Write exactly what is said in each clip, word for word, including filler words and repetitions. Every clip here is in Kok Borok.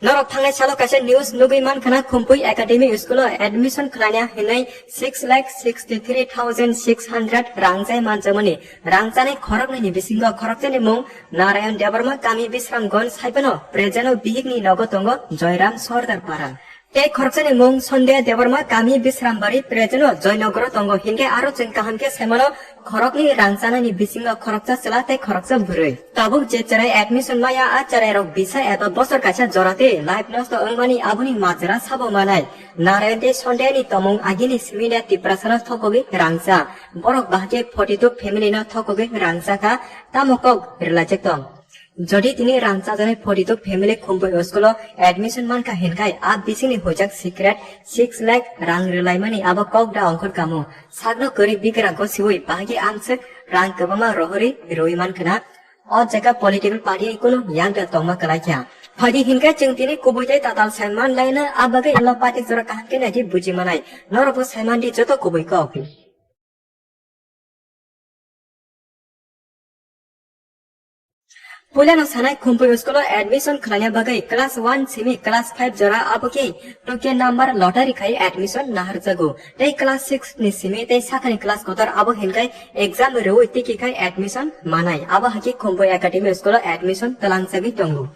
Norok thangnai salo kaisa news nugwi mankha na, Khumpui Academy School o admission khlaina hinwi six lakh sixty three thousand six hundred rang chai manjakmani. Rang chanai khoroknwi ni bisingo khoroksani mung Narayan Debbarma, kami Bisramganj, saiphano present o bihikni nogo tongo Joyram Sordar Para. Tei khoroksani mung Sondeya Debbarma, kami Bisrambari, present o Joynagar o tongo. Hinkhe aro chwng kaham khe saimano, khoroknwi rang chanani bisingo khoroksa chwla tei khoroksa bwrwi. Tabuk je cherai admission maya, a cherairok bisa eba bosor kaisa jora tei life nosto wngmani aboni majra sabo manai. Narayan tei Sondeya ni tomung agini simi da Tiprasano thokogwi rang cha. Borok bahai khe forty two family no thokogwi rang cha kha, tamo kok rwlaijak tong. Jodi tini rang chajaknai forty two family Khumpui school o admission mankha hinkhai, a bisingni hojak secret six lakh rang rwlaimani abo kok da ongkhor kamo. Sakno kwrwi bigra gosiwi bahai khe amswk rang kwbangma rohorwi rwi mankha na. O jaga political party ni kunu yakda tongma kwlai kha. Phaidi hinkhe chwng tini kubui tei tatal saiman laino, a bagwi alo party jora kaham khe naidi buji manai. Norokbo saiman di joto kubui kok. Puilano sanai Khumpui school o admission khlaina bagwi class one simi class five jora abo khe token number lottery khai admission naharjago. Tei class six ni simi tei sakhani class kotor abo hinkhai exam rwui tiki khai admission manai. Abo hakhe Khumpui Academy school o admission twlangjagwi tongo.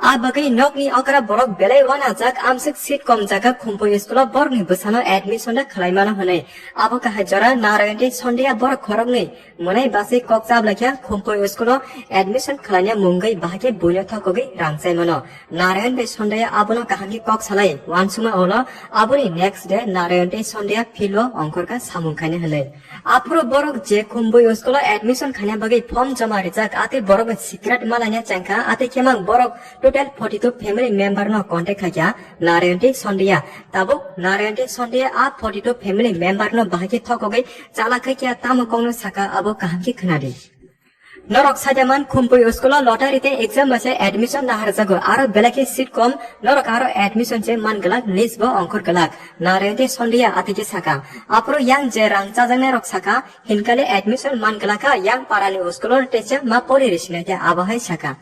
A bagwi nokni okra borok belai wanajak, amswk seat kom jaga Khumpui school o borokni bwsano admission da khlai mano hwnwi. Abo kahai jora Narayan tei Sondeya borok khoroknwi mwnai baswi kok chablaikha, Khumpui school o admission khlaina mungwi bahai khe buino thokogwi rang chai mano. Narayan bai Sondeya abono kaham khe kok salai uansukma ulo, aboni next day Narayan tei Sondeya field o ongkhorkha samung khaina hwnwi. Aphuru borok je Khumpui school o admission khaina bagwi form joma rijak, atwi borok bai secret malaina chengkha, atwi khe mang borok total forty two family member no contact khaikha Narayan tei Sondeya. Tabuk Narayan tei Sondeya a forty two family member no bahai khe thokogwi chala khaikha, tamo kokno saka abo kaham khe khwnadi. Norok saida man Khumpui school o lottery tei exam bai se admission naharjago, aro belai khe seat kom, norok aro admission se man glak, list bo ongkhor glak. Narayan tei Sondeya atwi khe saka. Aphuru yang je rang chajaknai rok saka, hinkale admission man glak kha, yang parani school o teisa ma pori risinai khe abo hai saka.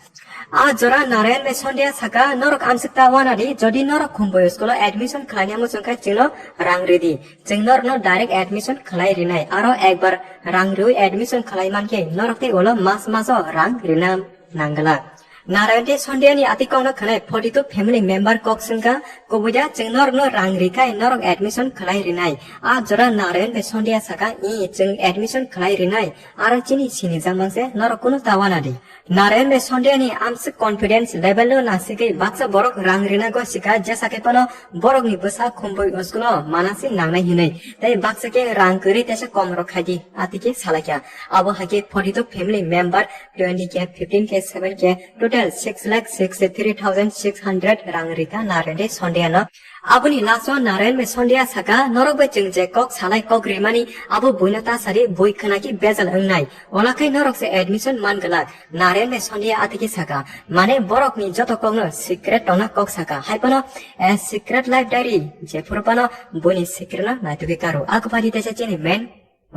A jora Narayan bai Sondeya saka, norok amswk ta wanadi, jodi norok Khumpui school o admission khlaina muchung khe chwngno rang ridi. Chwng norokno direct admission khlai rinai. Aro ekbar rang rwui admission khlai mankhe norok tei ulo mas maso rang rina nangla. Narayan tei Sondeya ni atwi kokno khwnai forty two family member kok swngkha, kubui da chwng norokno rang rikhai norok admission khlai rinai. A jora Narayan bai Sondeya saka, "I, chwng admission khlai rinai, aro chini sinijak mang se norok kunu ta wanadi." Narayan bai Sondeya ni amswk confidence level no nasigwi baksa borok rang rina gosika, jesa khe phano borokni bwsa Khumpui school o manasi nangnai hinwi, tei baksa khe rang kwrwi teisa kom rok khaidi, atwi khe salaikha. Abo hai khe forty two family member twenty K, fifteen K, seven K, total six lakh sixty three thousand six hundred rang rikha Narayan tei Sondeya no. Aboni last o Narayan bai Sondeya saka, "Norok bai chwng je kok salai kok rimani abo buino ta sari, bui khwnaki bejal wngnai. Ola khe norok se admission man glak." Narayan bai Sondeya atwi khe saka, mane borokni joto kokno secret tongna kok saka. Hai phano, eh, secret life diary, jephuru phano buini secret no naitugwi karo. Ako padi teisa chini main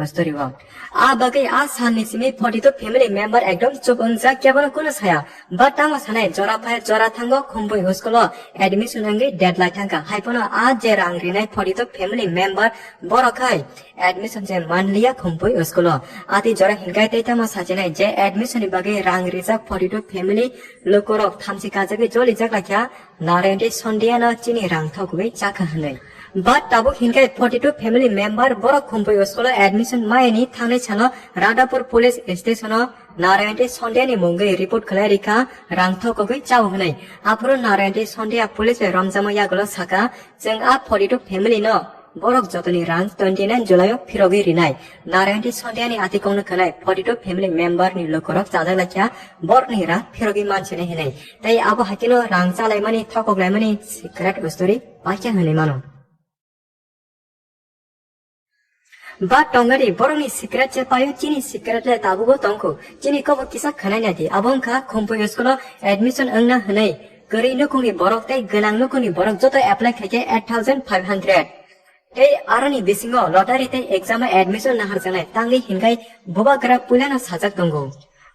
story o. A bagwi a salni simi forty two family member ekdom chup wngjak, kebono kunu saya. But tamo sanai, jora phai jora thango Khumpui school o admission wngwi date lai thangkha. Hai phano a je rang rinai forty two family member, borok hai admission je manliya Khumpui school o. Ati jora hinkai tei tamo sachinai je admission ni bagwi rang rijak forty two family, lukurok thamchi kajagwi jolijak laikha, Narayan tei Sondeya no chini rang thokgwi chakha hwnwi. But tabuk hinkai forty two family member borok Khumpui school o admission mayani thangnai sano Radhapur police station o Narayan tei Sondeya ni mungwi report khlai rikha, rang thokgwi chao hwnwi. Aphuru Narayan tei Sondeya police bai romjakma yagulo saka, "Chwng a forty two family no borok jotoni rang twenty nine July o phirogwi rinai." Narayan tei Sondeya ni ati kokno khwnai forty two family member ni lukurok chajak laikha, borokni rang phirogwi mansini hinwi. Tei abo hai kheno rang chalaimani, thokok laimani secret story paikha hinwi mano. Ba tongari borokni secret se paio, chini secret le tabugo tongkho. Chini kobo kisa khwnai naidi, abo wngkha Khumpui school o admission wngna hwnwi kwrwi nukhungni borok tei gwnang nukhungni borok joto apply khaikhe eight thousand five hundred. Tei aroni bisingo lottery tei exam o admission naharjaknai tangwi hinkhai bubagra puilano sajak tongo.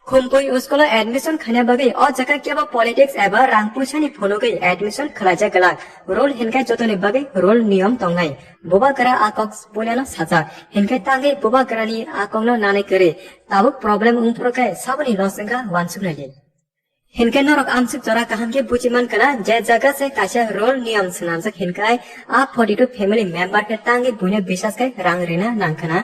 Khumpui school o admission khaina bagwi o jaga kebo politics eba rang puisani phunugwi admission khwlaijak glak. Rule hinkhe jotoni bagwi rule niyom tongnai. Bubagra a kok puilano sajak. Hinkhe tangwi bubagrani a kokno nanai kwrwi. Tabuk problem wngphuru khe saboni loss wngkha uansuknai di. Hinkhe norok amsuk jora kaham khe buji mankha na, je jaga se kaisa rule niyom swnamjak hinkhe a forty two family member khe tangwi buino bisas khai rang rina nangkha na.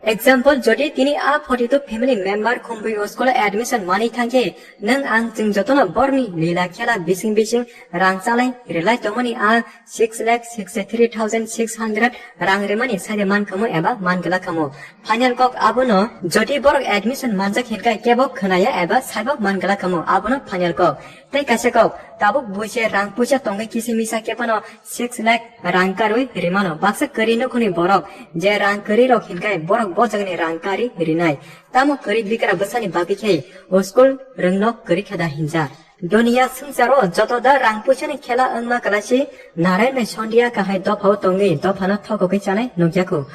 Example, jodi tini a forty two family member Khumpui school o admission manwi thangkhe, nwng ang chwng jotono borni lila khela bising bising rang chalai rwlai tongmani a six lakh sixty three thousand six hundred rang rimani side man kamo eba man gla kamo. Final kok abono, jodi borok admission manjak hinkhe kebo khwnaya eba saibo man gla kamo, abono final kok. Tei kaisa kok, tabuk buise rang puisa tongwi kisi misa kebono six lakh rang karwi rimano. Baksa kwrwi nukhungni borok je rang kwrwi rok hinkhe borok bo jagani rang karwi rinai. Tamo kwrwi bikra bwsani bagwi khe o school rwngno kwrwi khe da hinjak. Doniya swngcharo joto da rang puisani khela wngma kwlaisi narai nai sondiya kahai dophao tongwi dophano thokogwi chanai nukyaku.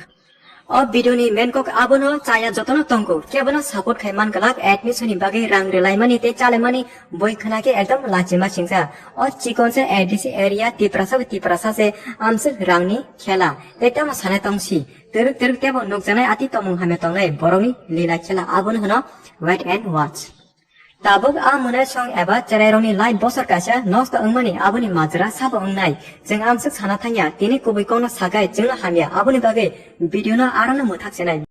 O video ni main kok abono chaya jotono tongo, kebono support khai man glak admission ni bagwi rang rwlaimani tei chalaimani boi khwna khe ekdom lachima singsa. O chikon se A D C area Tiprasa bai Tiprasa se amswk rang ni khela tei tamo sanai tongsi twrwk twrwk tebo nukjanai ati tomung hamya tongnai borok ni lila khela abono hwno wait and watch. Tabuk a mwnai song eba cherairokni life bosor kaisa nosto wngmani aboni majra sabo wngnai. Chwng amswk sana thangya, tini kubui kokno sakai chwngno hamya, aboni bagwi video no arono mwthak chenai.